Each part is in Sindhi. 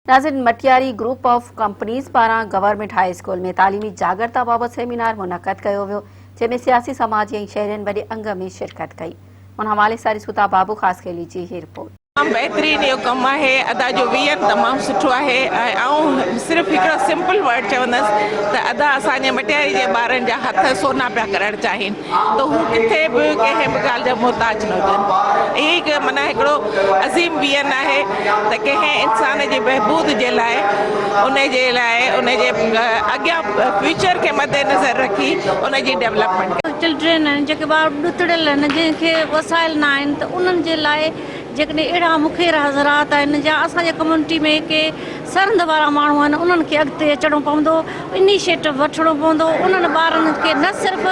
ناظرين مٽياري گروپ آف ڪمپنيز پاران گورنمينٽ هاء اسڪول ۾ تعليمي جاڳرتا بابت سيمينار منعقد ڪيو ويو جنهن ۾ سياسي سماجي ۽ شهرين وڏي انگ ۾ شرڪت ڪئي ان حوالي سان ڏسون ٿا بابو خاصخيلي جي هي رپورٽ. تمام بهترين اهو ڪم آهي ادا جو ويئن تمام سٺو آهي ۽ آئون صرف هڪڙو سمپل ورڊ چوندس ته ادا اسان جي مٽياري جي ٻارن جا هٿ سونا پيا ڪرڻ چاهين ته هو ڪٿي به ڪنهن به ڳالهه جا محتاج نه هجن. اهي هڪ معنيٰ هڪڙو عظيم ويئن آهي ته ڪنهن انسان جي بهبود جي لاء ان جي لاء ان جي اڳيان فيوچر کي مد نظر رکي ان جي ڊولپمينٽ ڪري. چلڊرين آهن جيڪي ٻار ڏتڙيل آهن جنهن کي وسائل نه آهن ته انهن جي لاء جيڪڏهن اهڙا مخير حضرات آهن يا اسان جي ڪميونٽي ۾ ڪي سرند وارا ماڻهو آهن انهن کي اڳتي اچڻو پوندو انيشيٽو وٺڻو پوندو انهن ٻارن کي نه صرف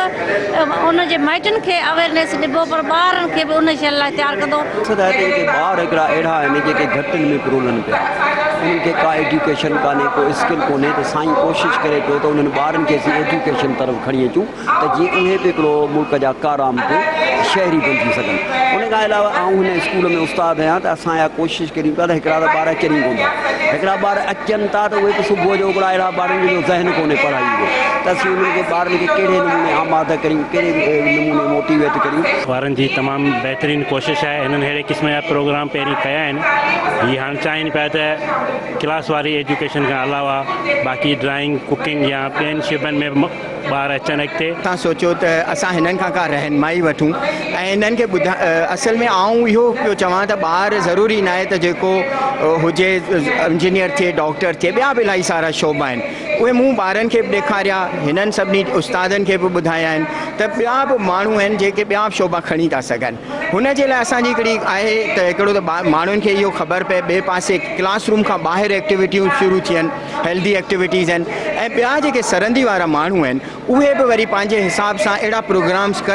ان جي مائٽن کي اويرنيس ڏبو پر ٻارن کي به ان شيء لاء تيار ڪندو. مقصد آهي ته جيڪي ٻار هڪڙا اهڙا آهن جيڪي گهٽين ۾ پرولن پيا انهن کي ڪا ايڊيوڪيشن ڪانهي ڪو اسڪل ڪونهي ته سائين ڪوشش ڪري پيو ته انهن ٻارن کي اسين ايڊيوڪيشن طرف کڻي اچون ته جيئن اهي به هڪڙو ملڪ جا ڪارآمد شهري بنجي سگهن. ان کان علاوه آئون هن اسڪول ۾ استاد آهيان ته اسان اها ڪوشش ڪريون پيا ته هڪڙا ته ٻار اچن ئي ڪونه ٿا. هڪڙا ٻار اچن ٿا ته اهي به صبح جو هڪڙا اهڙا ٻارن جو ذهن ڪونهي پڙهائي جو ته اسين انهن کي ٻارن کي ڪهڙي نموني آماده ڪريون ڪهڙي نموني موٽيويٽ ڪريون. وارن جي تمام بهترين ڪوشش آهي هنن اهڙي قسم جا پروگرام پهرين ڪيا آهن هي هاڻ چاهين پيا ته ڪلاس واري ايجوڪيشن کان علاوه باقي ڊرائنگ ڪوڪنگ يا ٻين شعبن ۾ به ٻار اچن اڳتي. اسان سوچيو ته اسان هنن کان ڪا رهنمائي وٺون ۽ هنن کي ٻڌا اصل ۾ آئون اهو پيو چوان ته ٻار ضروري ناهي ته جيڪو هجي انجنيئر ٿئي ڊاڪٽر ٿئي ٻيا به الاهي سارا شعبا آهن اهي مون ٻارن کي به ڏيکاريا هنن سڀني استادن کي به ٻڌايا آهن ته ٻيا به ماڻهو آهن جيڪي ٻيا به شعبا کڻي ٿا سگهن هن جي لاء اسان جي هڪڙي آهي ته هڪڙو ته ماڻهن کي اهو خبر پئي ٻئي پاسي ڪلاس روم کان ٻاهر ايڪٽيوٽيون شروع ٿين هيلدي ايڪٽيوٽيز آهن ۽ ٻيا جيڪي سرندي وارا ماڻهو آهن اهي به وري پنهنجي حساب سان اهڙا پروگرامس ڪن.